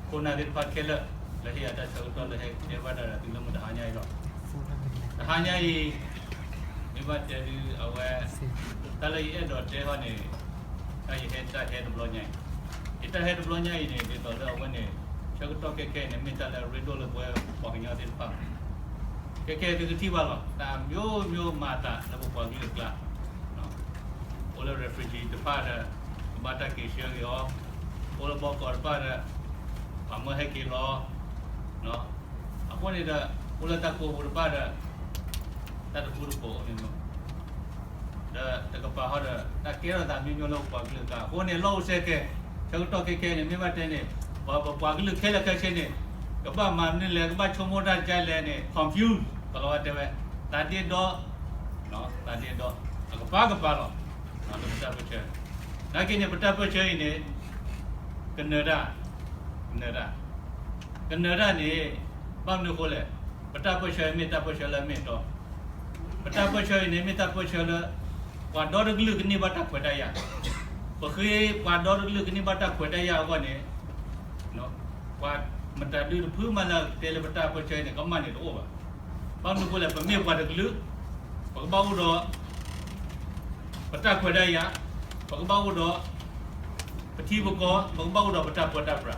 ခိၣ်နၢ်သ့ၣ်တဖၣ်ခဲလၢာ် လၢဟ့ၣ်ယၤတၢ်ဆၢကတီၢ်လၢဟဲတဲဘၣ်တၢ်ဒီးသုလၢမုၢ်တဟါညါအံၤလီၤ. တဟါညါအံၤ မ့ၢ်ဘၣ်တဲဒုးအဝဲ တၢ်လၢယအဲၣ်ဒိးတဲဟီန့ၣ် တၢ်ယဟဲတၢ်ဟဲတဘျီညါအံၤ, ယတၢ်ဟဲတဘျီညါအံၤန့ၣ် ဒ်သိးလၢအဝဲန့ၣ် ဆၢကတီၢ်ခဲခဲအံၤန့ၣ် မ့ၢ်တၢ်လၢအရ့ဒိၣ်လၢပဝဲပှၤကညီသ့ၣ်တဖၣ် ခဲခဲအံၤသုကထံၣ်ဘၣ်လီၤ. တၢ်မျိုးမျိုးမၤအသးလၢပပှၤကလုာ်အကျါ အိၣ်လၢ refugee တဖၣ်ဒီး ကဘၣ်တၢ်က့ၤဆှၢက့ၤအီၤ, အိၣ်လၢဘီကီးတဖၣ်ဒီး ပှၤမၢဟဲက့ၤလီၤ. အဃိန့ၣ်ဒီး အိၣ်လၢတၢ်ကိးပူၤတဖၣ်ဒီး တၢ်တဃူတဖိးန့ၣ် ဒီးတကပၤဟီဒီး တၢ်ကဲထီၣ်သးမျိုးမျိုးလၢပပှၤကလုာ်အကျါ. အဃိန့ၣ် လီၢ်အိၣ်ဆဲကဲ ဆၢကတီၢ်ခဲခဲအံၤန့ၣ် မ့ၢ်ဘၣ်တဲန့ၣ် ပပှၤကလုာ်ခဲလၢာ်ခဲဆ့န့ၣ် ကဘၣ်မၤမနုၤလဲၣ် ကဘၣ်ဆိကမိၣ်တၢ်ဒ်လဲၣ်န့ၣ် confuse ကလီၤဝဲတဲဝဲ သးဒ့ဒီ သးဒ့ဒီ အကပၤကပၤလီၤ. လၢပတၢ်ပၢၢ်ဆၢ နာ်က့န့ၣ် ပတၢ်ပၢၢ်ဆၢအံၤန့ၣ် ကနၢၤတၢ် ကနၢၤတၢ် ကနၢၤတၢ်န့ၣ် ဘၣ်မနုၤအဃိလဲၣ်, ပတၢ်ပၢၢ်ဆၢအံၤမ့ၢ်တၢ်ပၢၢ်ဆၢလၢအမ့ၢ်အတီ, ပတၢ်ပၢၢ်ဆၢအံၤန့ၣ် မ့ၢ်တၢ်ပၢၢ်ဆၢလၢ ပှၤဒီတကလုာ်ကန့ၢ်ဘၣ်တၢ်ခွဲးတၢ်ယာ်, ပဃ့ပှၤဒီတကလုာ်ကန့ၢ်ဘၣ်တၢ်ခွဲးတၢ်ယာ်အဂီၢ်န့ၣ် ပှၤမတၤဒုတဖုမးလၢတဲလၢပတၢ်ပၢၢ်ဆၢအံၤန့ၣ် ကမၣ်န့ၣ်တအိၣ်ဘၣ်. ဘၣ်မနုၤအဃိလဲၣ်, ပမ့ၢ်ပှၤတကလုာ် ပကဘၣ်အိၣ်ဒီး ပတၢ်ခွဲးတၢ်ယာ်, ပကဘၣ်အိၣ်ဒီး ပထံပကီၢ်, ပကဘၣ်အိၣ်ဒီးပတၢ်ပၢတၢ်ပြး,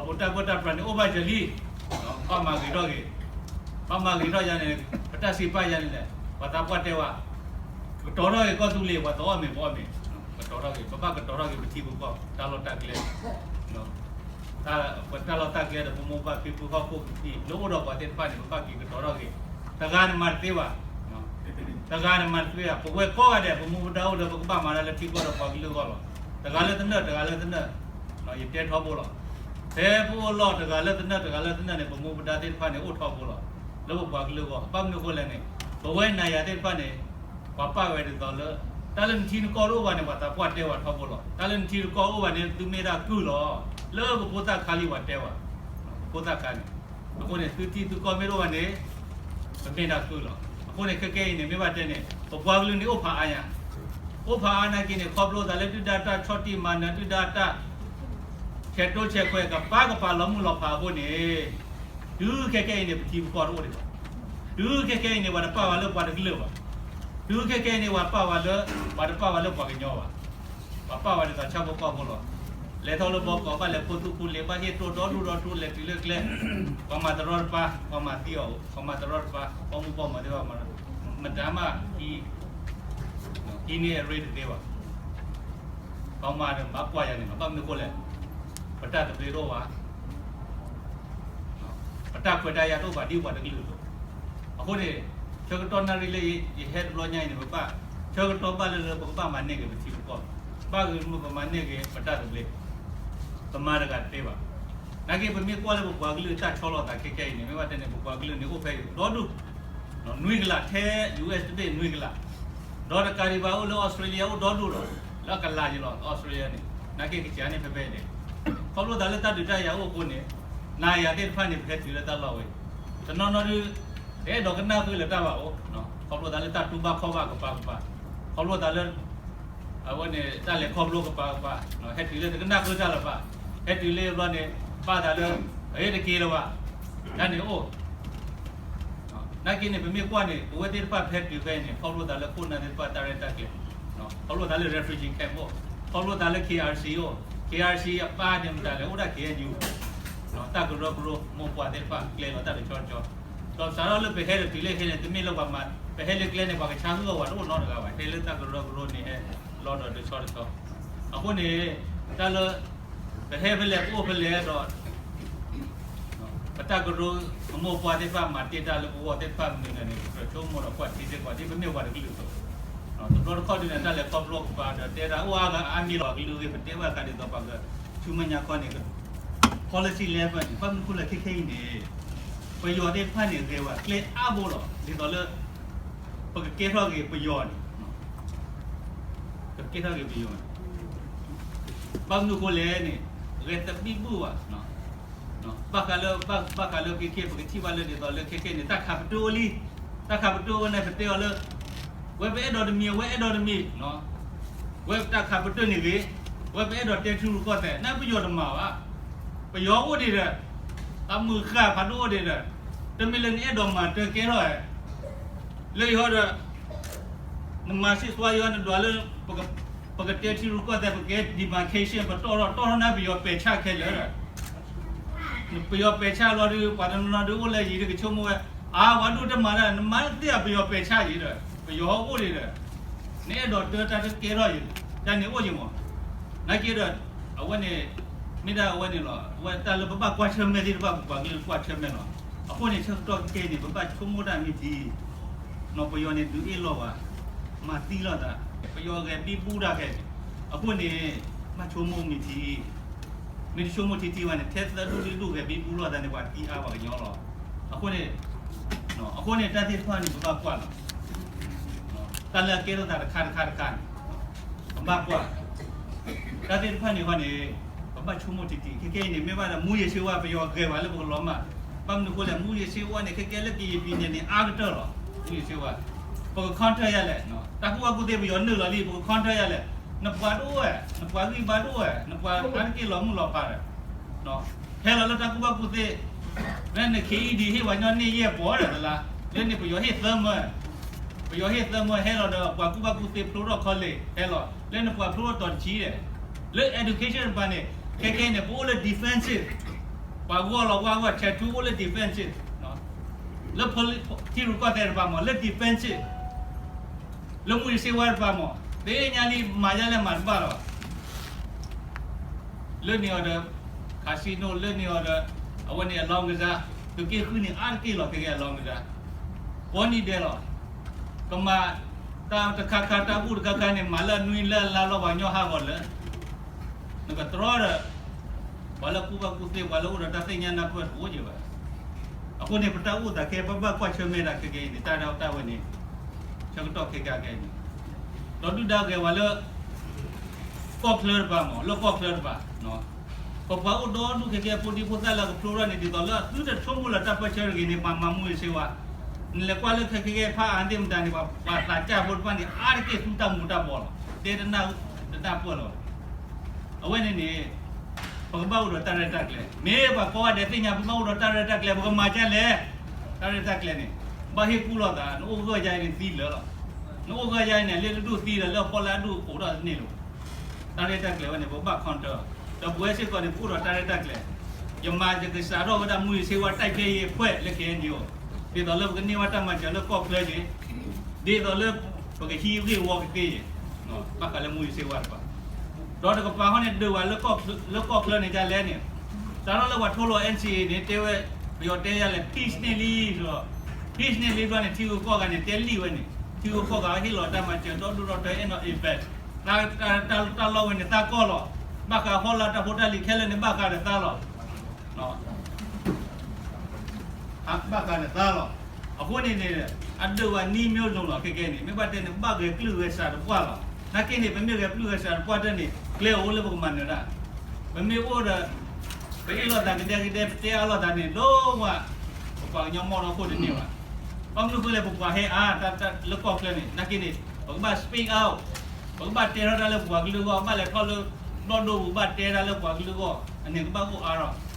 ဒီးပတၢ်ပၢတၢ်ပြးန့ၣ် အိၣ်ဘၣ်စၢၤလံ, ဘၣ်မၤဂ့ၤထီၣ်ဂ့ၤ, ဘၣ်မၤဂ့ၤထီၣ်ယၤန့ၣ် ပတၢ်စံးပာ်ယၤန့ၣ်လဲၣ်, ပှၤသးပှၢ်တဲဝဲ, ကတီၤထီၣ်ဂ့ၤကီၢ်သူလ့ၤ ပှၤသးအီၣ်မ့ၤပအီၣ်မ့ၤ, ကတီၤထီၣ်ဂ့ၤ, ပဘၣ်ကတီၤထီၣ်ဂ့ၤပထံပကီၢ် တၢ်လီၢ်တၢ်ကျဲ ပတၢ်လီၢ်တၢ်ကျဲဒီး ပမိၢ်ပၢ်ဖံဖုဟီၣ်ခိၣ်ကပံာ် လၢအိၣ်ဒီးပှၤသ့ၣ်တဖၣ်န့ၣ် ပဘၣ်က့ၤကတီၤထီၣ်ဂ့ၤ, တဂၤန့ၣ်မၤတသ့ဘၣ်, တဂၤန့ၣ်မၤတသ့ဘၣ်, ပဝဲကိးဂၤဒဲး ပမူပဒါအိၣ်ဒီး ပကဘၣ်မၤတၢ်လၢထံကီၢ်ဒီးပှၤကလုာ်အဂီၢ်လီၤ. တဂၤလၢသနၢၣ် တဂၤလၢသနၢၣ်, ယတဲထီဘိလီၤ. ဖဲပအိၣ်လီၢ်တဂၤလၢသနၢၣ် တဂၤလၢသနၢၣ်န့ၣ် ပမူပဒါသ့ၣ်တဖၣ်န့ၣ် အိၣ်ထီဘိလီၤ. လၢပပှၤကလုာ်အဂီၢ် ဘၣ်မနုၤအဃိလဲၣ်န့ၣ် ပဝဲနၤယၤသ့ၣ်တဖၣ်န့ၣ် ပှၤပာ်ဝဲဒ်သိးလၢ တၢ်လၢနထံနကီၢ်တအိၣ်ဘၣ်န့ၣ် ပှၤသးပှၢ်တဲဝဲထီဘိလီၤ. တၢ်လၢနထံနကီၢ်အိၣ်ဘၣ်န့ၣ် သုမ့ၢ်ဒၣ်ကုၢ်လီၤ. လၢပဖိသၣ်ခါလံ ပှၤတဲဝဲ, ပဖိသၣ်ခါန့ၣ်, အဃိန့ၣ် သုထံသုကီၢ်မ့ၢ်တအိၣ်ဘၣ်န့ၣ် ပမ့ၢ်ဒၣ်ကုၢ်လီၤ. အဃိန့ၣ် ခဲကဲအံၤန့ၣ် မ့ၢ်ဘၣ်တဲန့ၣ် ပပှၤကလုာ်န့ၣ်အိၣ်ဖးအါညါ, အိၣ်ဖးအါနာ်က့န့ၣ် ခီဖျိသးလၢဒုၣ်ဒါတၢ်ဆီၣ်တံၢ်မၤနၢၤ ဒုၣ်ဒါတၢ် ဆဲးတိဆဲးခွဲးကပၤကပၤလီၤမုၢ်လီၤဖးအဃိန့ၣ်, တုၤခဲကဲအံၤန့ၣ် ပထံပကီၢ်တအိၣ်ဒံးဘၣ်. တုၤခဲကဲအံၤန့ၣ် ပှၤတပာ်ဝဲလၢပှၤတကလုာ်ဘၣ်. တုၤခဲကဲအံၤန့ၣ် ပှၤပာ်ဝဲလၢ ပှၤတပာ်ဝဲလၢပှၤကညီဘၣ်. ပှၤပာ်ဝဲဒ်သိးဆၣ်ဖိကီၢ်ဖိလီၤ. လဲၤထီၣ်လၢဘီကီး ဘၣ်လဲၤခူသူၣ်ခူလ့ၤ ဘၣ်ဟ့ၣ်တိၢ်ဒီဒူၣ်ဒီထူ လဲၤတုၤလၢကျဲ, ပှၤမၤတရီတပါ ပှၤမၤသံအီၤ ပှၤမၤတရီတပါ ပိာ်မုၣ်ပိာ်မၢၤသ့ၣ်တဖၣ်မၤ မတၤမး ဟံးန့ၢ်အရ့တသ့ဘၣ်. ပှၤမၤဒီးဘၣ်ကွၢ်ယၤန့ၣ်လီၤ. ဘၣ်မနုၤအဃိလဲၣ်, ပတၢ်သဘျ့တအိၣ်ဘၣ် ပတၢ်ခွဲးတၢ်ယာ်တအိၣ်ဘၣ်ဒ်ပှၤတကလုာ်အသိး. အဃိန့ၣ် ဆၢကတီၢ်နၣ်ရံၣ်လၢယဟဲတဘျီညါအံၤန့ၣ် ပဘၣ် ဆၢကတီၢ်ဘၣ်လၢလၢပကဘၣ်မၤန့ၢ်က့ၤပထံပကီၢ်, ဘၣ်ဂ့ၤမုၢ်ပမၤန့ၢ်က့ၤပတၢ်သဘျ့, ပမၤတဂၤတသ့ဘၣ်. နာ်က့ပမ့ၢ်ကွၢ်လၢပပှၤကလုာ်တၢ်ဆီလီၤသးခဲကဲအံၤန့ၣ် မ့ၢ်ဘၣ်တဲန့ၣ် ပပှၤကလုာ်န့ၣ်အိၣ်ဖဲအံၤဒီဒူၣ် နွံကလး ထဲ ယူၢ်အ့း တဘ့ၣ်နွံကလး, ဒီးတကးဒံးဘၣ်အိၣ်လၢအီစထြ့လယါအိၣ်ဒီဒူၣ်ဒီး လၢအကလးယံၤလီၤ အီစထြ့လယါန့ၣ် နာ်က့ကစၢ်န့ၣ်ဖဲဖဲအံၤန့ၣ် ခီဖျိသးလၢတၢ်ဒုးတၢ်ယၤအိၣ်အဃိန့ၣ် နၤယၤသ့ၣ်တဖၣ်န့ၣ် ပဟဲတုၤလၢတၢ်လီၢ်ဝဲအံၤ, တနီၤနီၤဒုး တအဲၣ်ဒိးကနၣ်ဃုာ်လၢတၢ်ဘၣ်အိၣ်, ခီဖျိသးလၢတၢ်တူၢ်ဘၣ်ခီၣ်ဘၣ်ကပၤကပၤ, ခီဖျိသးလၢ အဝဲန့ၣ် တၢ်လဲၤခီဖျိကပၤကပၤ, ဟဲတုၤလၢတကနၣ်ဃုာ်တၢ်လၢၤဘၣ်, ဟဲတုၤလၢဘျီန့ၣ် ပာ်သးလၢ အဟ့ၣ်တက့ၤလၢၤဘၣ်, တၢ်န့ၣ်အိၣ် နာ်က့န့ၣ် ပမ့ၢ်ကွၢ်န့ၣ် ပဝဲသ့ၣ်တဖၣ်ဖဲတုၤဖဲအံၤန့ၣ် ခီဖျိသးလၢခိၣ်နၢ်သ့ၣ်တဖၣ်တၢ်ရဲၣ်တၢ်ကျဲၤ, ခီဖျိသးလၢ refugee camp အိၣ်, ခီဖျိသးလၢ ခ့ၣ်အါစံၣ် အိၣ်, ခ့ၣ်အါစံၣ် အပၢ်န့ၣ် မတၤလဲၣ်အိၣ်ဒၣ် ခ့ၣ်အါယူၣ်, တၢ်ကရၢကရိ မိၢ်ပှၢ်သ့ၣ်တဖၣ် ကျဲလီၤတၢ်တဆီတဆီ, ဒီးစးထီၣ်လၢပဟဲဒီးတုၤလၢခဲန့ၣ် တမ့ၢ်လၢပှၤမၤ ပဟဲလၢကျဲန့ၣ် ပှၤကဆါဃုာ်အီၤဝဲတအိၣ်နီတဂၤဘၣ်, ဟဲလၢတၢ်ကရၢကရိန့ၣ်ဟဲလီၤဒီးတဆီတဆီ, အဃိန့ၣ် တၢ်လၢ ပဟဲဖဲလဲၣ် ပအိၣ်ဖဲလဲၣ်ဒီး ပတၢ်ကရၢ အမိၢ်ပှၢ်သ့ၣ်တဖၣ်မၤတ့ၢ်တၢ်လၢပဂီၢ်သ့ၣ်တဖၣ်မနုၤလဲၣ်န့ၣ် ပကြၢးဆိကမိၣ်ဒီးကွၢ်ထံသ့ၣ်ကွၢ်ဒ်ပမ့ၢ်ပှၤတကလုာ်အသိး, တဘျီတခီၣ်ဒုးန့ၣ် တၢ်လဲၤခီဖျိကပၤဒီးတဲဒၣ်အိၣ်အါဂၤအါမံၤလီၤကလုာ်ဂ့ၤ ပတဲဘၣ်ဃးဒ်သိးပှၤကဆူမဲာ်ညါခီန့ၣ် policy level န့ၣ် ဘၣ်မနုၤအဃိလဲၣ်ခဲခဲအံၤန့ၣ် ပယီၤသ့ၣ်တဖၣ်န့ၣ် ဂဲၤဝဲကျဲအါဘိလီၤ ဒ်သိးလၢ ပကကဲထီၣ်က့ၤပယီၤန့ၣ် ပကကဲထီၣ်က့ၤပယီၤန့ၣ် ဘၣ်မနုၤအဃိလဲၣ်န့ၣ် ပဂဲၤတဘံၣ်ဘူၣ်ဘၣ်, ဘၣ်ဃးလၢ ဘၣ်ဃးလၢခဲခဲ ပကထံၣ်ဘၣ်လၢဒ်သိးလၢခဲခဲန့ၣ် တၢ်ခးပတုာ်အိၣ်လံ, တၢ်ခးပတုာ်အိၣ်န့ၣ် ပတဲအီၤလၢ ဝဲပအဲၣ်ဒိးတမံၤ ဝဲအဲၣ်ဒိးတမံၤ, ဝဲတၢ်ခးပတုာ်န့ၣ်ဂ့ၤ, ဝဲပအဲၣ်ဒိးတဲထံရူၢ်ကီၢ်သဲး နပယီၤတမၤဘၣ်, ပယီၤအိၣ်ဒံးဒီး, အမုၢ်ဃၢ်ဖးဒိၣ်အိၣ်ဒံးဒီး, တမ့ၢ်လၢနအဲၣ်ဒိးမၤတၢ်ကဲထီၣ်ဧါ, လၢယဟီဒီး, နမၤစံးသွါယီ နဒွးလၢ, ပကတဲထံရူၢ်ကီၢ်သဲး ပကဲ demarcation ပတီၢ်ထီၣ် တီၢ်ထီၣ်န့ၣ် ပယီၤပဲာ်ဆၣ်ခဲလၢာ်ဒီး, ပယီၤပဲာ်ဆၣ်လီၤဒီး ပှၤတနီၤနီၤဒုးအိၣ်လၢယံၤဒုးကဆိကမိၣ်ဝဲ, အါ ပှၤဒိၣ်တမၤတၢ် နမၤသ့ၣ်အပယီၤပဲာ်ဆၣ်ယံၤဒီး ပယီၤအိၣ်ဒံးဒီး, နအဲၣ်ဒိးတၢ်တၢ်တကဲထီၣ်ယံၤ, တၢ်န့ၣ်အိၣ်ယံၤမး, နာ်က့ဒီး, အဝဲန့ၣ်, မ့ၢ်ဒၣ်အဝဲန့ၣ်လီၤ, အဝဲတၢ်လၢပဘၣ်ကွၢ်ဆၢၣ်မဲာ်သ့ၣ်တဖၣ် ပပှၤကလုာ်ကွၢ်ဆၢၣ်မဲာ်လီၤ. အဃိန့ၣ် ဆၢကတီၢ်ခဲအံၤန့ၣ် ပဘၣ်ဆိကမိၣ်တၢ်မ့ၢ်ထံ, နီၢ်ပယီၤန့ၣ် ဒုးအ့ၣ်လိာ်ဘၣ်, မၤသံလိာ်သး, ပယီၤဂဲၤဘံဘူတၢ်ခဲအံၤ, အဃိန့ၣ်, ဘၣ်ဆိကမိၣ်မ့ၢ်ထံ မ့ၢ်တဆိကမိၣ်ထံထံဘၣ်န့ၣ် ထဲသၢဒူၣ်လွံၢ်ဒူၣ်ဂဲၤဘံဘူလိာ်သးန့ၣ် ပှၤသံအါပှၤကညီလီၤ. အဃိန့ၣ်, အဃိန့ၣ် တၢ်သ့ၣ်တဖၣ်န့ၣ် ပဘၣ်ကွၢ်လီၤ. တၢ်လၢအကဲထီၣ်သးတခါတခါတခါန့ၣ်, ပဘၣ်ကွၢ်, တၢ်သ့ၣ်တဖၣ်န့ၣ်ဃီန့ၣ်, ပဘၣ်ဆိကမိၣ်ထံထံ ခဲကဲအံၤန့ၣ် မ့ၢ်ဘၣ်ဒီး မူးယစ်ဆေးဝါး ပယီၤဂဲၤဘၣ်လၢပကလီၤမၢ်, ဘၣ်မနုၤအဃိလဲၣ် မူးယစ်ဆေးဝါးန့ၣ် ခဲကဲလၢကရင်ပြည်နယ်န့ၣ် အါကတၢၢ်လီၤ, မူးယစ်ဆေးဝါး, ပက counter ယၤလဲၣ်, တၢ်ကူၣ်ဘၣ်ကူၣ်သ့ပယီၤနုာ်လီၤလံ ပက counter ယၤလဲၣ်, နပှၤတအိၣ်ဝဲ, နပှၤဂံၢ်ဘါတအိၣ်ဝဲ, နပှၤအါတက့ၢ်လီၤမုၢ်လီၤဖးဒီး ဟဲလီၤလၢတၢ်ကူၣ်ဘၣ်ကူၣ်သ့, လၢနခ့အံၤဒံးဟ့ၣ်ပှၤညီနံၣ်ယဲၢ်ပီၤဒီးသလါ, လၢန့ၣ်ပယီၤဟ့ၣ်သၢမၢ, ပယီၤဟ့ၣ်သၢမၢဟဲလီၤဒီး ပှၤကူၣ်ဘၣ်ကူၣ်သ့ဖျိထီၣ် college ဟဲလီၤ, လၢနပှၤဖျိထီၣ်တီၤတဆံဒီး, လၢ education တပၤန့ၣ်, ခဲခဲအံၤန့ၣ် ပအိၣ်လၢ defensive, ပှၤဂီၢ်လီၤဝါဂီၢ် tattoo အိၣ်လၢ defensive, လၢ ထံရူၢ်ကီၢ်သဲးတပၤမး လၢ defensive, လၢမူးယစ်ဆေးဝါးတပၤမး သ့ၣ်ညါလံ မၤယါလဲၣ်မၤတဘၣ်လီၤ. လၢန့ၣ်အီၤဒီး casino လၢန့ၣ်အီၤဒီး အဝဲန့ၣ်အလောင်းကစား, သုးက့ဃုန့ၣ်အါတက့ၢ်လီၤ ခဲကဲအလောင်းကစား, ကိးနံၤဒဲးလီၤ. ကမၤတၢ်တခါခါတၢ်ဘူၣ်တခါခါန့ၣ် မၤလၢအနွံလၢအလါလီၤ ပှၤကညီဟးဂီၤလၢ နကတြီဒီး ပှၤလၢကူၣ်ဘၣ်ကူၣ်သ့ ပှၤလၢအိၣ်ဒီးတၢ်သ့ၣ်ညါနၢ်ပၢၢ်တအိၣ်က့ၤဘၣ်. အဃိန့ၣ် ပတၢ်အိၣ်သးခဲ ပဘၣ်ကွၢ်ဆၢၣ်မဲာ်ဒၣ်ခဲကဲအံၤန့ၣ် တၢ်ဒၣ်တၢ်ဝဲန့ၣ် ဆၢကတီၢ်ခဲကဲအံၤန့ၣ် ဒီးဒုၣ်ဒါဂဲၤဝဲလၢ ကီၢ်ချၢတပၤမး လၢကီၢ်ချၢတပၤ ပပှၤအိၣ်ဒီဒူၣ်ခဲကဲ ဖိဒံဖိသၣ်လၢကဖျိထီၣ်န့ၣ် ဒ်သိးလၢအသုတဆိကမိၣ်လၢတၢ်ပၢဆှၢတဂ့ၤန့ၣ် ပှၤမၤမူးယစ်ဆေးဝါး, နလဲၤကွၢ်လၢခဲကဲဖးအါသ့ၣ်မတၤန့ၣ် ပှၤသးစၢ်ဖိတဖၣ်န့ၣ် အါတက့ၢ်သူတၢ်မူၤတၢ်ဘှီးလီၤ. တဲတနၢ်တနၢ်ပၢၢ်လီၤ. အဝဲန့ၣ်န့ၣ် ပကဘၣ်အိၣ်ဒီးတၢ်ရဲၣ်တၢ်ကျဲၤ, မ့ၢ်ပှၤကိးဂၤဒဲးသ့ၣ်ညါ ပဘၣ်အိၣ်ဒီးတၢ်ရဲၣ်တၢ်ကျဲၤ ပကမၤဒ်လဲၣ်. တၢ်ရဲၣ်တၢ်ကျဲၤန့ၣ် ဘၣ်ဟ့ၣ်ကူၣ်လိာ်သး, နအိၣ်ဂၢၢ်ယါအံၤန့ၣ်သံလၢာ်လီၤ. နအိၣ်ဂၢၢ်ယါအံၤန့ၣ် လၢတဒူၣ်သံဒီး လၢအဖီလာ်အဒူၣ်အိၣ်ထီၣ်တန့ၢ်လၢၤ. တၢ်ရဲၣ်တၢ်ကျဲၤဝဲန့ၣ် ပဘၣ် counter, ဒီးပဝဲစ့ၢ်ကီးန့ၣ် ပအိၣ်ဒီးတၢ်ရဲၣ်တၢ်ကျဲၤ, ယမၤယကစးထီၣ်ဝဲဒၣ် မူးယစ်ဆေးဝါးတိုက်ဖျက်ရေးအဖွဲ့ လၢ ခဲအံၤန့ၣ်အီၤ, ဒ်သိးလၢပကန့ၢ်ဘၣ်တၢ်မၤစၢၤလၢကီၢ်ချၢက့ၤ, ဒ်သိးလၢ ပကဟံးဂ့ၢ်ဝီကသ့ယဲၤ, ဘၣ်ဃးလၢ မူးယစ်ဆေးဝါး တပၤ, ဒီးတကပၤဟီန့ၣ် ဒုးဝဲလၢကီၢ်ချၢန့ၣ်ဒ်လဲၣ်န့ၣ်, စးထီၣ်လၢပှၤထိလီၤ NCA န့ၣ် တဲဝဲ, ပယီၤတဲယၤလဲၣ် peace န့ၢ်လံ, peace န့ၢ်လံဘျီန့ၣ် ထံဂုၤကီၢ်ဂၤန့ၣ် တဲလံဝဲန့ၣ်, ထံဂုၤကီၢ်ဂၤဟ့ၣ်လီၤတၢ်မၤစၢၤ ဒီဒူၣ်ဒီထၢ အဲၣ်နီၣ် effect, တၢ်လီၢ်ဝဲန့ၣ် သးကီၢ်လီၤ, ဘၣ်ဃးဟီၣ်လာ်တၢ်ဖိတၢ်လံၤခဲလၢာ်န့ၣ် ဘၣ်ဃးဒီးသးလီၤ. ဘၣ်ဃးဒီးသးလီၤ. အဃိန့ၣ်န့ၣ် အဒုးဝဲနည်းမျိုးစုံလီၤ ခဲကဲန့ၣ် မ့ၢ်ဘၣ်တဲန့ၣ် ဘၣ်ဂဲၤကလုၢ်ဂဲၤစးတပှၢ်လီၤ. နာ်က့န့ၣ် ပမ့ၢ်ဂဲၤကလုၢ်ဂဲၤစးတပှၢ်တၢၢ်န့ၣ် ကျဲအိၣ်လၢပကမၤနၢၤတၢ်, ပမ့ၢ်အိၣ်ဒီး ပအ့ၣ်လိာ်သးကဒဲကဒဲ ပတဲအါလိာ်သးန့ၣ် ဒိၣ်ဝဲ, ပပှၤကညီမီၢ်ဒီခိၣ်တန့ၢ်ဘၣ်. ဘၣ်မနုၤဃိလဲၣ် ပပှၤဟဲအါ တၢ်လၢကီၢ်ချၢန့ၣ် နာ်က့န့ၣ် ပကဘၣ် speak out, ပကဘၣ်တဲထီၣ်တၢ်လၢပပှၤကလုာ်အဂီၢ်, ဘၣ်လဲၤထီၣ်လၢ ဘျီၣ်ဒိပူၤ ဘၣ်တဲတၢ်လၢပှၤကလုာ်အဂီၢ်, အန့ၣ်ကဘၣ်အိၣ်အါထီၣ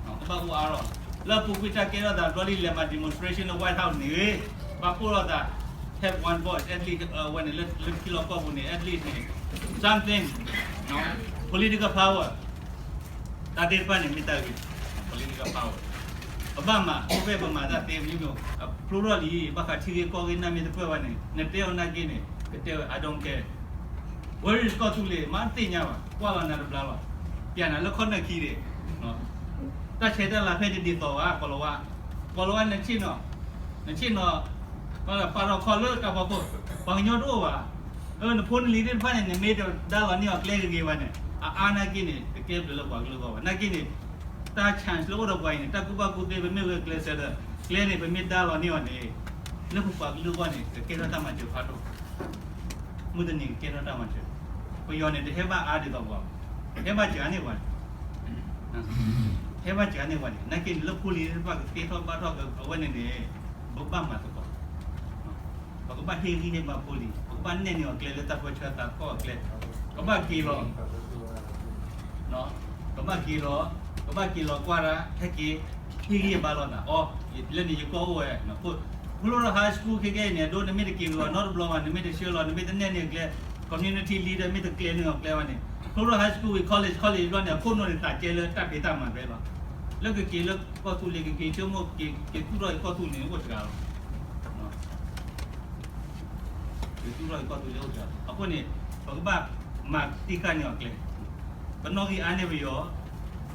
်, ကဘၣ်အိၣ်အါထီၣ်. လၢအပူၤကွံာ်တၢ်ကဲထီၣ်သးဘျီလံ လဲၤမၤ demonstration လၢ White House န့ၣ်, ဘၣ်ကိၢ်ထီၣ်သး have one voice, at least ဝဲန့ၣ် လၢထံလီၢ်ကီၢ်ပူၤန့ၣ် at least န့ၣ် something, political power တၢ်သ့ၣ်တဖၣ်န့ၣ် မ့ၢ်တၢ်ဂ့ၤ, political power ပဘၣ်မၤ, အိၣ်ဖဲပမၤတၢ်သ့မနုၤ, ဖျိထီၣ်လံ ဘၣ်ဃးထံဂ့ၢ်ကီၢ်ဂ့ၢ် နၢ်မ့ၢ်တပၢၢ်ဘၣ်န့ၣ် နတဲအီၤနာ်က့န့ၣ် ကတဲဝဲ I don't care. Where is ကီၢ်သူလ့ၤ မ့ၢ်တသ့ၣ်ညါဘၣ်, ကွၢ်လီၤနၤတဘျီလီၤ, ပျဲနၤလၢခီၣ်နၢၣ်ခံဒံး, တၢ်ဆဲးတၢ်လၤဖဲန့ၣ်ဒ်သိးဘၣ် ကီၢ်လီၤဝါ, ကီၢ်လီၤဝါ နဆ့ၣ်နီၤ, နဆ့ၣ်နီၤ, ပာ်ထီၣ်ခီၣ်လၢတၢ်ဖီခိၣ်, ပှၤကညီတအိၣ်ဘၣ်. နဖိနလံၤသ့ၣ်တဖၣ်န့ၣ် နမ့ၢ်တဒါလီၤန့ၢ်အီၤကျဲဂ့ၤဂ့ၤဘၣ်န့ၣ် အအါနာ်က့န့ၣ် တကဲဘျုးလၢပှၤကလုာ်အဂီၢ်ဘၣ်. နာ်က့န့ၣ် တၢ် chance လၢအိၣ်ဒီးပှၤအံၤန့ၣ် တၢ်ကူၣ်ဘၣ်ကူၣ်သ့ ပမ့ၢ်ဂဲၤကျဲးစၢးဒီး ကျဲန့ၣ် ပမ့ၢ်ဒါလီၤန့ၢ်အီၤန့ၣ် လၢပပှၤကလုာ်အဂီၢ်န့ၣ် ကကဲထီၣ်တၢ်မၤစၢၤဖးဒိၣ်, မုၢ်တနံၤကကဲထီၣ်တၢ်မၤစၢၤ. ပယီၤန့ၣ် တဟဲဘၣ်အါဒ်သိးပှၤ, ဟဲဘၣ်စှၤန့ၢ်ပှၤ, ဟဲဘၣ်စှၤန့ၢ်ပှၤန့ၣ် နာ်က့န့ၣ် လၢဖိလံၤသ့ၣ်တဖၣ်ကသ့ထီၣ်ဘၣ်ထီၣ်က အဝဲန့ၣ်န့ၣ် ပဘၣ်မၤသကိး, ပကဘၣ်ဟ့ၣ်ဂံၢ်ဟ့ၣ်ဘါဖိလံၤ, ပကဘၣ်နဲၣ်န့ၢ်အီၤကျဲလၢတၢ်ပၢဆှၢသးကီၢ်အကျဲ, ကဘၣ်က့ၤလီၤ, ကဘၣ်က့ၤလီၤ ကဘၣ်က့ၤလီၤကွၢ်ဒၣ် ဟဲက့ၤ ဟ့ၣ်ဂံၢ်ဘါလိာ်သး အိ လၢန့ၣ်ယကီၢ်အိၣ်ဝဲ ဖျိထီၣ် high school ခဲကဲအံၤန့ၣ် အဒိ နမ့ၢ်တက့ၤလီၤနီတဘျီဘၣ် နမ့ၢ်တဆှၢလီၤ နမ့ၢ်တနဲၣ်န့ၢ်ကျဲ community leader မ့ၢ်တကျဲန့ၢ်အီၤကျဲဘၣ်န့ၣ် ဖျိထီၣ် high school ဝံၤ college college ဘျီန့ၣ် အခိၣ်နူာ်န့ၣ်သးကဲလၢတၢ်ဖံးတၢ်မၤဖဲလီၤ လၢကက့ၤလၢကီၢ်သူလ့ၤ ကက့ၤဆိကမိၣ် က့ၤသူၣ်ထီၣ်က့ၤကီၢ်သူလ့ၤန့ၣ်အိၣ်စှၤလီၤ က့ၤသူၣ်ထီၣ်က့ၤကီၢ်သူလ့ၤအိၣ်စှၤလီၤ အဃိန့ၣ် ပကဘၣ်မၤတံၢ်ဃာ်န့ၢ်အီၤကျဲ ပနီၣ်ဂံၢ်အါန့ၢ်ပယီၤ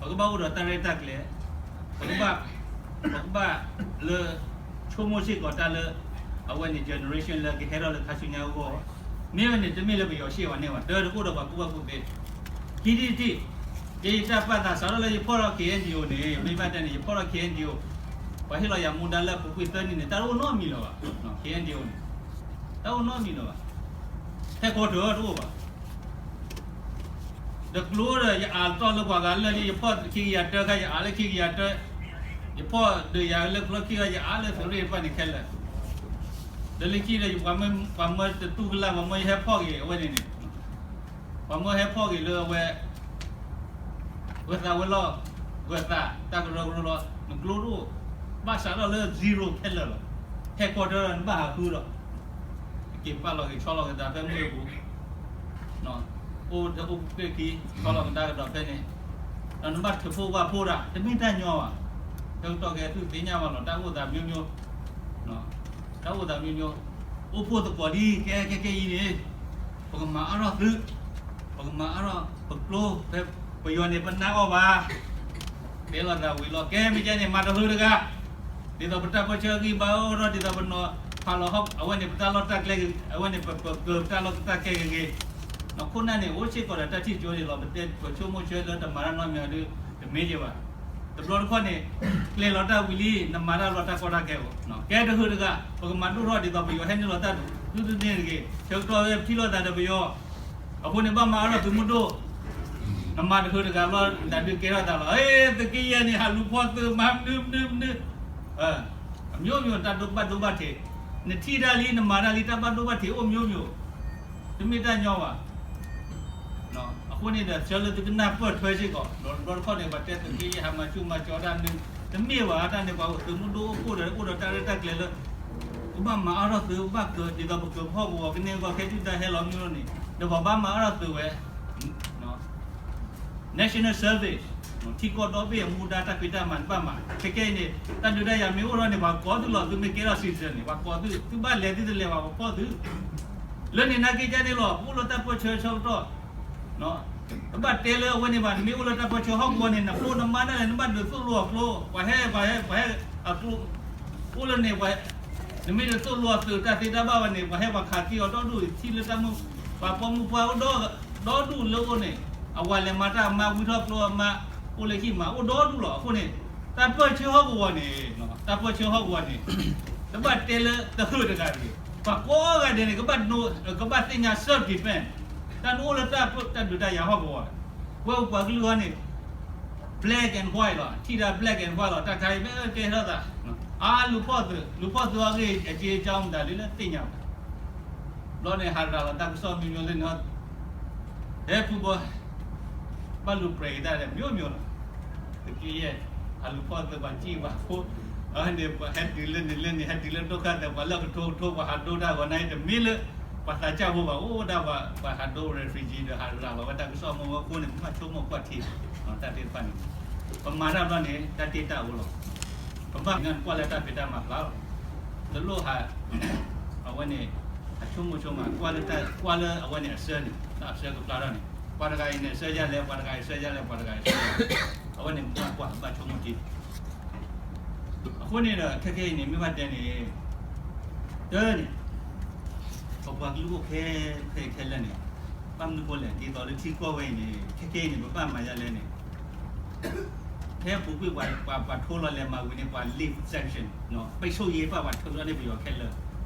ပကဘၣ်အိၣ်ဒီးတၢ်ရဲၣ်တၢ်ကျဲၤ ပကဘၣ် ပကဘၣ်လၢ ဆိကမိၣ်စ့ၢ်ကီးတၢ်လၢ အဝဲန့ၣ် generation လၢကဟဲထီၣ်လၢခါဆူညါအဂီၢ် မ့ၢ်ဝဲန့ၣ် တမ့ၢ်လၢပယီၤရှ့ၣ်ဝဲန့ၣ်ဘၣ် တၢ်တအိၣ်ဒီးပှၤကူၣ်ဘၣ်ကူၣ်သ့ ခံထံၣ်တထံၣ် ယတၢ်ပာ်သးစးထီၣ်လၢယဖီၣ်ထီၣ် K N D O န့ၣ် မ့ၢ်ဘၣ်တဲန့ၣ် ယဖီၣ်ထီၣ် K N D O ပှၤဟ့ၣ်လီၤယၤမူဒါလၢအပူၤကွံာ်သၢနံၣ်န့ၣ် တၢ်တအိၣ်နီတမံၤလၢၤဘၣ် K N D O န့ၣ် တၢ်အိၣ်နီတမံၤလၢၤဘၣ် ဟဲကီတၢၢ်တအိၣ်ဘၣ် တကျိဒီးယအးတီၢ်လၢပှၤဂၤလၢာ်လံ ယဖီၣ်ခံကယၤတၢခါ ယအးလၢခံကယၤတၢ ယဖီၣ်ဒုးယၤလၢကျီခံဂၤ ယအးလၢသုးရ့ၣ်တဖၣ်န့ၣ်ခဲလၢာ် ဒီးလၢခံဒီး ပှၤမၢတတူၢ်ကလာ် ပှၤမၢယဟဲဖီၣ်က့ၤ အဝဲန့ၣ်န့ၣ် ပှၤမၢဟဲဖီၣ်က့ၤလၢအဝဲ ဂၢၤသးဝဲလီၤ ဂၢၤသး တၢ်ကရၢကရိလီၤ နကျိတအိၣ် ဘၣ်စးထီၣ်လၢ zero ခဲလၢာ်လီၤ ဟဲကီတၢၢ်ဒီးနဘၣ်ဟးဃုဒီး က့ၤပာ်လီၤက့ၤဆီလီၤကဒါဖဲမုၢ်အပူၤ အိၣ်တအိၣ်ပူၤကွံာ်ခံ ဆီလီၤကဒါကဒီးဖဲန့ၣ် ဒီးနဘၣ်ထုးဖှိၣ်ဝၣ်ဖှိၣ်တၢ် တမ့ၢ်တၢ်ညီဘၣ် ဆၢကတီၢ်ခဲအံၤသုသ့ၣ်ညါဘၣ်လီၤ တၢ်အိၣ်သးမျိုးမျိုး တၢ်အိၣ်သးမျိုးမျိုး အိၣ်ဖှိၣ်သကိးဒ်ကဲခဲကဲအံၤန့ၣ် ပကမၤအါထီၣ်သုး ပကမၤအါထီၣ်ပကျိ ဖဲပယီၤန့ၣ် ပနါအီၣ်ဘၣ် တဲလီၤသးဝံၤလီၤ ကဲမ့ၢ်ကဲန့ၣ် မၤတဟုတဂၤ ဒ်သိးပတၢ်ပၢၢ်ဆၢအဂံၢ်ဘါအိၣ်ထီၣ် ဒ်သိးပနီၤဖးလီၤဟီၣ် အဝဲန့ၣ် ပတၢ်လီၢ်တၢ်ကျဲ အဝဲန့ၣ် ပကပတၢ်လီၢ်တၢ်ကျဲဂ့ၤဂ့ၤ နီၢ်ခိၣ်နၢ်န့ၣ် အိၣ်စ့ၢ်ကီးဒီးတၢ်ထံၣ်ကၠိန့ၣ်လီၤ ပတဲပဆိကမိၣ်ဆၢလၢတမၤတၢ်နီတမံၤဒီး တမ့ၢ်က့ၤဘၣ် တဘျီတခီၣ်န့ၣ် ကျဲၤလီၤတၢ်ဝံၤလံ နမၤတၢ်လီၤတၢ်ကီတၢ်ခဲအိၣ် ကဲတဟုတဂၤ ပကမၤဒိၣ်ထီၣ်ဒ်သိးပယီၤဟဲနုာ်လီၤတၢ်ဒုးသန့ၣ်တဂ့ၤ ဆၢကတီၢ်ဝဲထံၣ်လိာ်သးဒီးပယီၤ အဃိန့ၣ် ဘၣ်မၤအါထီၣ်သုးမုၢ်ဒိၣ် နမၤတဟုတဂၤလီၤ နတၢ်ဒုးကဲထီၣ်သးလီၤ သုးက့ယဲၢ်န့ၣ် ဟးလူၤဖီၣ်သုးမၤမနုၤမနုၤမနုၤ အမျိုးမျိုး တၢ်ဒိဘၣ်ဒိဘၣ်ထံး နထံၣ်တၢ်လံ နမၤတၢ်လံ တၢ်ဘၣ်ဒိဘၣ်ထံးအိၣ်မျိုးမျိုး တမ့ၢ်တၢ်ညီဘၣ် အဃိန့ၣ်ဒီး ဆၢလၢသုကနၢ်ပၢၢ်ထွဲစ့ၢ်ကီး ဒီးတဘျီတခီၣ်န့ၣ် ပှၤတဲသုးက့ယဲၢ်ဟးမၤဆူၣ်မၤကၠီတၢ်မနုၤ တမ့ၢ်ဘၣ် တၢ်န့ၣ် ပှၤသုးမုၢ်ဒိၣ်အိၣ်ဖှိၣ်ဒီး အိၣ်ဒီးတၢ်ရဲၣ်တၢ်ကျဲၤလၢ ကဘၣ်မၤအါထီၣ်သုး ဘၣ်ကဒ်သိးပကဟီၣ်ကဝီၤကန့ၢ်အဂီၢ် ခဲဒုၣ်ဒါဟဲလီၤမနုၤန့ၣ် ဒီးပှၤဘၣ်မၤအါထီၣ်သုးဝဲ National Service ထံကီၢ်ဒီဘ့ၣ်အမူဒါတၢ်ဖံးတၢ်မၤန့ၣ်ဘၣ်မၤ ခဲကဲအံၤန့ၣ် တၢ်ဒုးတၢ်ယၤမ့ၢ်အိၣ်ထီၣ်န့ၣ် ပှၤကိးသုလီၤ သုမ့ၢ်ကဲထီၣ် citizen န့ၣ် ပှၤကိးသု သုဘၣ်လဲၤသုတလဲၤဘၣ် ပှၤဖီၣ်သု လၢန့ၣ်နာ်က့ၤကန့ၣ်လီၤ ပအိၣ်လၢတၢ်ပၢၢ်ဆၢဆၢကတီၢ် တဘၣ်တဲလၢအဝဲန့ၣ်ဘၣ် နမ့ၢ်အိၣ်လၢတၢ်ပၢၢ်ဆၢဟီၣ်ကဝီၤန့ၣ် နဖိနမါဒၣ်လဲာ် နဘၣ်ဒုးသိၣ်လိအကျိ ပှၤဟဲ ပှၤဟဲ ပှၤဟဲအကျိ အိၣ်လၢန့ၣ် ပှၤ နမ့ၢ်ဒုးသိၣ်လိအသုးတၢ်သ့တၢ်ဘၣ်ဘၣ်န့ၣ် ပှၤဟဲပှၤခးသံအီၤဒီဒူၣ် ထံၣ်လၢတၢ်မုၢ် ပှၤပိာ်မုၣ်ပှၢ်အိၣ်ဒီဒူၣ်လၢအိၣ်န့ၣ် အဝၤလဲၤမၤတၢ်အမါ ဝံထီၣ်ကျိအမါ အိၣ်လၢဟံၣ်မး အိၣ်ဒီဒူၣ်လီၤ. အဃိန့ၣ် တၢ်ပၢၢ်ဆၢဟီၣ်ကဝီၤန့ၣ် တၢ်ပၢၢ်ဆၢဟီၣ်ကဝီၤန့ၣ် တဘၣ်တဲလၢတဟုၣ်တဂၤတဂ့ၤ. ပှၤကိးဂၤဒဲးန့ၣ် ကဘၣ် ကဘၣ်သ့ၣ်ညါ self defense တၢ်နအိၣ်လၢတၢ်ဒုးတၢ်ယၤဟီၣ်ကဝီၤ ဝဲပှၤကလုာ်အီၤန့ၣ် black and white လီၤ. ထံၣ်တၢ် black and white လီၤ. တၢ်ခါအံၤမ့ၢ်ကဲထီၣ်သး အလူၤဖီၣ်သုး လူၤဖီၣ်သုးအဂ့ၢ် အက့အကၠီမတၤလၢလၢသ့ၣ်ညါဘၣ်. ဘျီန့ၣ် ဟးရၤလီၤတၢ်ကစီၣ်မံၤမံၤလၢန့ၣ် ဟဲဖုဘီ ဘၣ်လူၤပြဲးက့ၤတၢ်ဒီး မျိုးမျိုးလီၤ. တက့ၢ်ယဲၢ် အလူၤဖီၣ်သုးပှၤစံၣ်ပှၤဖိ အန့ၣ် ပှၤဟဲတုၤလၢန့ၣ်လၢန့ၣ် ဟဲတုၤလၢဒိၣ်ခါသဲး ပှၤလၢကထိကထိ ပှၤဟးဒိတၢ်ဂီၤနၤအံၤ တမ့ၢ်လၢ ပှၤသးစၢ်ဖိဘၣ် အိၣ်ဒၣ်ပှၤ ပှၤဟးဒိ refugee ဒီးဟးရၤလီၤဝဲတၢ်ကစီၣ်မ့ၢ်ဝဲအဃိန့ၣ် ပဘၣ်ဆိကမိၣ်ကွၢ်ထံ တၢ်သ့ၣ်တဖၣ်န့ၣ် ပမၤတၢ်ဘျီန့ၣ် တၢ်တ့တၢ်အိၣ်လီၤ. ပဘၣ်ကွၢ်လၢတၢ်ဖံးတၢ်မၤဖျါလီၤ. တလိၣ်ဟး အဝဲန့ၣ် အဆိကမိၣ်ဆိကမး ကွၢ်လၢတၢ် ကွၢ်လၢအဝဲန့ၣ်အဆၢန့ၣ် တၢ်အဆၢကဖျါထီၣ်န့ၣ် ပှၤတဂၤအံၤန့ၣ် အဆၢဒ်လဲၣ် ပှၤတဂၤအံၤအဆၢဒ်လဲၣ် ပှၤတဂၤအံၤအဆၢဒ်လဲၣ် အဝဲန့ၣ် ပဘၣ်ကွၢ် ပဘၣ်ဆိကမိၣ်ထံ အဃိန့ၣ်ဒီး ခဲကဲအံၤန့ၣ် မ့ၢ်ဘၣ်တဲန့ၣ် တၢ်န့ၣ် ပပှၤကလုာ်အိၣ်ခဲ ခဲခဲလၢာ်န့ၣ် ဘၣ်မနုၤဃိလဲၣ် ဒ်သိးလၢထံကီၢ်ဝဲအံၤန့ၣ် ခဲကဲအံၤန့ၣ် ပဘၣ်မၤဒ်လဲၣ်န့ၣ် ဖဲအပူၤကွံာ် ပှၤ ပှၤ ပှၤထိလီၤလဲၤမၤဝံၤန့ၣ် ပှၤ leave sanction ပိတ်ဆို့ရေး ပှၤထုးထီၣ်န့ၢ်ပယီၤခဲလၢာ်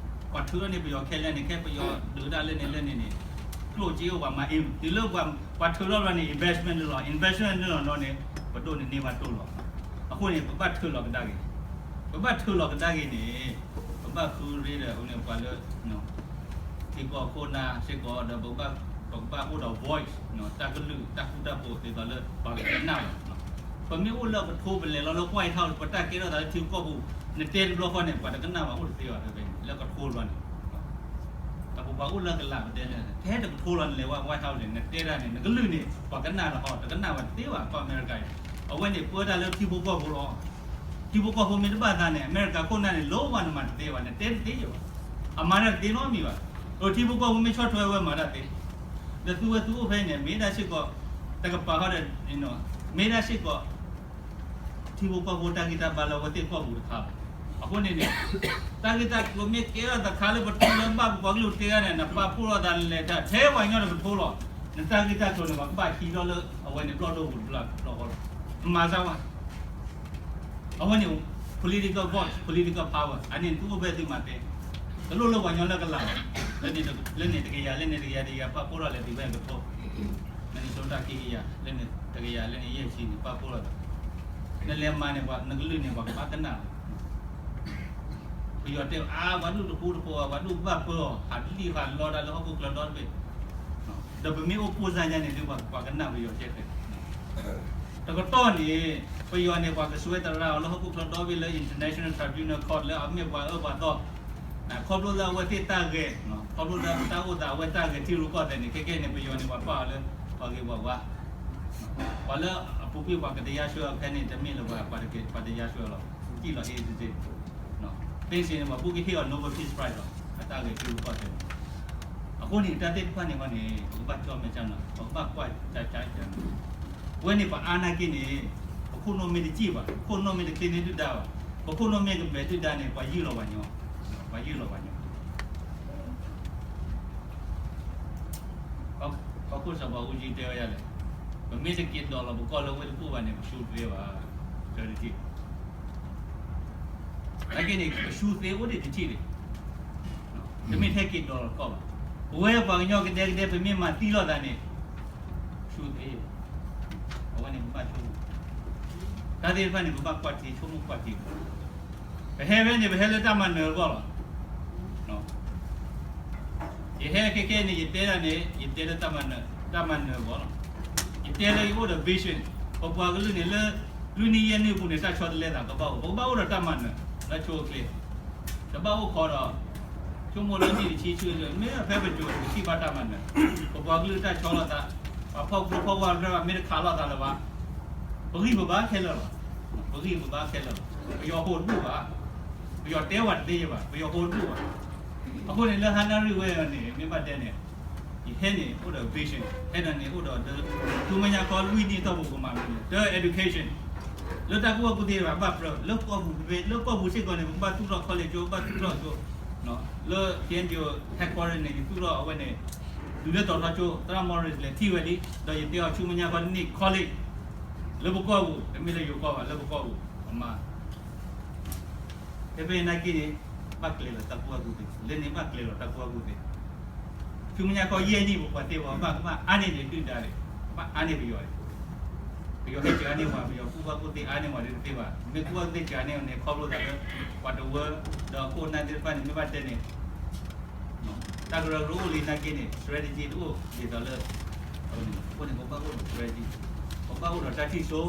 ပှၤထုးထီၣ်န့ၢ်ပယီၤခဲလၢာ်န့ၣ် ခဲပယီၤဒုးဒၣ်လၢန့ၣ်လၢန့ၣ်န့ၣ် ကျိၣ်စ့အိၣ်ပှၤမၤအ့ၣ် တုၤလၢပှၤထုးထီၣ်လီၤန့ၣ် investment နုာ်လီၤ investment နုာ်လီၤနီၢ်န့ၣ် ပဒိၣ်န့ၣ်န့ၢ်ဘၣ်တိၢ်လီၤ. အဃိန့ၣ် ပဘၣ်ထုးလီၤကဒါက့ၤ ပဘၣ်ထုးလီၤကဒါက့ၤန့ၣ် ပဘၣ်ဃုရ့ဒီးန့ၣ် ပှၤလၢ ထံကီၢ်ခိၣ်နၢ်စ့ၢ်ကီးဒီး ပကဘၣ်အိၣ်ဒီး voice တၢ်ကလုၢ်တၢ်ဃူတၢ်ဖိး ဒ်သိးလၢပှၤကကနၣ်လီၤ. ပမ့ၢ်အိၣ်လၢအကထိ ပလဲၤလီၤလၢ White House ပတၢ်ကဲထီၣ်သးလၢထံဖိကီၢ်ဖိ နတဲတဘျီဃီန့ၣ် ပှၤတကနၣ်ဘၣ်အိၣ်တသ့ဘၣ် ဖဲဖဲန့ၣ် လၢကထိဘျီန့ၣ် ပပှၤအိၣ်လၢကလးပတဲန့ၣ် ထဲတကထိလီၤ နလဲၤဝဲ White House န့ၣ် နတဲတၢ်န့ၣ် နကလုၢ်န့ၣ် ပှၤကနၣ်လီၤဟီ တကနၣ်ဘၣ်တသ့ဘၣ် ကီၢ်အမဲရကၤအံၤ အဝဲန့ၣ်ပၢတၢ်လၢထံဖိကီၢ်ဖိလီၤ. ထံဖိကီၢ်ဖိမ့ၢ်တဘၣ်သးန့ၣ် အမဲရကၤခိၣ်နၢ်န့ၣ် လီၤဝဲနမၤတသ့ဘၣ် နတဲတသ့ဘၣ် အမၤတၢ်တသ့နီတမံၤဘၣ်. အိၣ်ထံဖိကီၢ်ဖိမ့ၢ်ဆီၣ်ထွဲဝဲမၤတၢ်သ့ ဒီးသုဝဲသုအိၣ်ဖဲန့ၣ် မ့ၢ်ဒၣ်စ့ၢ်ကီး တကပၤဃီဒီး မ့ၢ်ဒၣ်စ့ၢ်ကီး ထံဖိကီၢ်ဖိတၢ်ဂံၢ်တၢ်ဘါလၢအဝဲသ့ၣ်ကီၢ်ပူၤတခါလီၤ. အဃိန့ၣ်န့ၣ် တၢ်ဂ့ၢ်တၢ်ကျိၤမ့ၢ်ကဲထီၣ်သခါလၢပထံလၢဘၣ်ပပှၤကလုာ်တဲဂၤန့ၣ် နပာ်ဖှိၣ်ထီၣ်သးလဲၤတၢ် ထဲပှၤကညီတကထိလီၤ. နတၢ်ဂ့ၢ်တၢ်ကျိၤန့ၣ် ပှၤကဘၣ်ဟံးထီၣ်လၢအဝဲန့ၣ်ဘျီၣ်ဒိပူၤတဘျီဃီလီၤ. မၤစၢၤဝဲ အဝဲန့ၣ် political voice, political power အန့ၣ်သုအိၣ်ဖဲသုမၤသ့, တလိၣ်လၢပှၤကညီလၢကလးဘၣ်, လၢန့ၣ်တကယၤ လၢန့ၣ်တကယၤတကယၤ ပာ်ဖှိၣ်ထီၣ်လဲၤတုၤဖဲကထိ, Minnesota ခံကယၤ လၢန့ၣ်တကယၤ လၢန့ၣ်ယဲၢ်ဆံန့ၣ် ပာ်ဖှိၣ်ထီၣ်ဒီး နလဲၤမၤန့ၣ် နကလုၢ်န့ၣ် ပှၤကဘၣ်ကနၣ်လီၤ. ပယီၤတဲအါ ပှၤဒိၣ်တပူတပူ ပှၤဒိၣ်ဘၣ်ပၢအီၤ ဟးလံၣ်ဟးလီတၢ်လၢဟီၣ်ခိၣ်ချၢဒီတဘ့ၣ် ဒီးပမ့ၢ်အိၣ်ပိၢ်စါညါန့ၣ် ဒ်ပှၤကနၣ်ပယီၤကဲဖဲ တကတီၢ်န့ၣ် ပယီၤန့ၣ် ပှၤကစွဲသရၣ်အီၤလၢဟီၣ်ခိၣ်ချၢဒီဘ့ၣ်လၢ International Tribunal Court လၢအမ့ၢ်ပှၤအၢပှၤသီ, ခီဖျိလၢအဝဲသ့ၣ်တၢ်ဂဲၤ, ခီဖျိလၢတၢ်အိၣ်သးအဝဲတၢ်ဂဲၤထံရူၢ်ကီၢ်သဲးန့ၣ် ခဲကဲန့ၣ် ပယီၤန့ၣ် ပှၤပာ်အီၤလၢ ပှၤဂ့ၤပှၤဝါ, ပှၤလၢအပူၤကွံာ်ပှၤကတရားစွဲအီၤဖဲန့ၣ် တမ့ၢ်လၢပှၤ ပှၤတကဲ ပှၤတရားစွဲအီၤလီၤ, စံၣ်လီၤဟ့ၣ်တသ့ ပ့စ့န့ၣ် ပှၤဘူၣ်ကဟ့ၣ်အီၤ Nobel Peace Prize လီၤ, အတၢ်ဂဲၤထံရူၢ်ကီၢ်သဲးန့ၣ်, အဃိန့ၣ် တၢ်သ့ၣ်တဖၣ်န့ၣ်ဃီန့ၣ် ပကဘၣ်ကၠီၣ်မဲာ်ကၢ်နီၤ ပကဘၣ်ကွၢ်ကၠၢ်ကၠၢ်ကၠၢ်, ဝဲန့ၣ်ပှၤအါနာ်က့န့ၣ် ပခိၣ်နူာ်မ့ၢ်တစံၣ်ဘၣ် ပခိၣ်နူာ်မ့ၢ်တချ့န့ၢ်ဒုၣ်ဒါဘၣ်, ပခိၣ်နူာ်မ့ၢ်ကမဲာ်ဒုၣ်ဒါန့ၣ် ပှၤယုၢ်လီၤပှၤညီ, ပှၤယုၢ်လီၤပှၤညီ ကီၢ်ခိၣ်စီၤဘၣ်အူကၠံတဲဝဲဒ်လဲၣ်, ပမ့ၢ်တက့ၤဒိးလီၤပကီၢ်လၢဝ့ၢ်တကူၣ်ဘၣ်န့ၣ် ပဆူၣ်သ့ဘၣ်, တထံၣ်, နာ်က့န့ၣ် ပဆူၣ်သ့အိၣ်ဒံးတထံၣ်န့ၣ်, တမ့ၢ်ထဲက့ၤဒိးလီၤကီၢ်ဘၣ်, ပဝဲပှၤကညီကဒဲကဒဲ ပမ့ၢ်မၤသံလိာ်သးန့ၣ် ဆူၣ်သ့, အဝဲန့ၣ်ပဘၣ်ဆိကမိၣ်, တၢ်သ့ၣ်တဖၣ်န့ၣ် ပဘၣ်ကွၢ်ထံဆိကမိၣ်ကွၢ်ထံ, ပဟဲဖဲန့ၣ် ပဟဲလၢတၢ်မၤနၢၤအဂီၢ်လီၤ. ယဟဲခဲကဲန့ၣ် ယတဲဒၣ်န့ၣ် ယတဲလၢတၢ်မၤနၢၤအဂီၢ်လီၤ. ယတဲလၢယအိၣ်ဒီး vision, ပပှၤကလုာ်န့ၣ်လၢ လွံၢ်နံၣ်ယဲၢ်နံၣ်အပူၤန့ၣ် တၢ်ဆီတလဲသးကဘၣ်အိၣ်, ပကဘၣ်အိၣ်ဒီးတၢ်မၤနၢၤ လၢဆိအချ့, တဘၣ်အိၣ်ခိးဒီး ဆိကမိၣ်လၢနံၣ်တဆံဆူ မ့ၢ်ဖဲပစိၤန့ၣ် ပထံၣ်ဘၣ်တၢ်မၤနၢၤ, ပပှၤကလုာ်တၢ်ဆီလိာ်သး, ပှၤဖီၣ်ကျိဖီၣ်ဝါတဖၣ်မ့ၢ်တခးလိာ်သးလၢၤဘၣ်, ပဂံၢ်ပဘါခဲလၢာ်လီၤ. ပဂံၢ်ပဘါခဲလၢာ်လီၤ. ပယီၤဟိးတဘူၣ်ဘၣ်, ပယီၤတဲဝဲတသ့ဘၣ်, ပယီၤဟိးတဘူၣ်ဘၣ်. အဃိန့ၣ် လၢဟါနၣ်ရံၣ်ဝဲန့ၣ် မ့ၢ်ဘၣ်တဲန့ၣ် ယဟဲန့ၣ် အိၣ်ဒီး vision, ဟဲဒီးန့ၣ် အိၣ်ဒီး ဆူမဲာ်ညါခီလွံၢ်နံၣ်အတီၢ်ပူၤကမၤမနုၤလဲၣ်, တၢ education, လၢတၢ်ကူၣ်ဘၣ်ကူၣ်သ့ဘၣ် ဘၣ်ပြၢ လၢကီၢ်ပူၤဖဲ လၢကီၢ်ပူၤစ့ၢ်ကီးန့ၣ် ပကဘၣ်သူၣ်ထီၣ် college ကၠိ ဘၣ်သူၣ်ထီၣ်ကၠိ, လၢ K N D O headquarter န့ၣ် ယသူၣ်ထီၣ်အဝဲန့ၣ် တုၤလၢတီၤထီကၠိ သရၣ် Morris လဲၤထံၣ်ဝဲလံ, ဒီးယတဲအီၤ ဆူမဲာ်ညါခီန့ၢ် college လၢပကီၢ်ပူၤ, တမ့ၢ်လၢယိၤကီၢ်ဘၣ် လၢပကီၢ်ပူၤ, အမါ ဖဲဖဲနာ်က့န့ၣ် ဘၣ်ကျဲၤလီၤတၢ်ကူၣ်ဘၣ်ကူၣ်သ့, လၢန့ၣ်ဘၣ်ကျဲၤလီၤတၢ်ကူၣ်ဘၣ်ကူၣ်သ့, ဆူမဲာ်ညါခီယဲၢ်နံၣ် ပပှၤသ့ၣ်ပှၤဘၣ် ကဘၣ်အါန့ၢ်န့ၣ်ဒုၣ်ဒါန့ၣ်, ကဘၣ်အါန့ၢ်ပယီၤန့ၣ်, ပယီၤဟဲစှၤန့ၢ်ပှၤ ပယီၤကူၣ်ဘၣ်ကူၣ်သ့အါန့ၢ်ပှၤဒ်တသ့ဘၣ်, မ့ၢ်ကူၣ်ဘၣ်ကူၣ်သ့စှၤန့ၢ်န့ၣ် ခီဖျိသးလၢ ပှၤတဝၢ ဒီးအခိၣ်အနၢ်သ့ၣ်တဖၣ်န့ၣ် မ့ၢ်ဘၣ်တဲန့ၣ် တၢ်ကရၢကရိအိၣ်လံနာ်က့န့ၣ် strategy တအိၣ်ဒ်သိးလၢ အဃိန့ၣ် ပဘၣ်အိၣ်ဒီး strategy, ပဘၣ်အိၣ်ဒီးတၢ်ထံၣ်စိ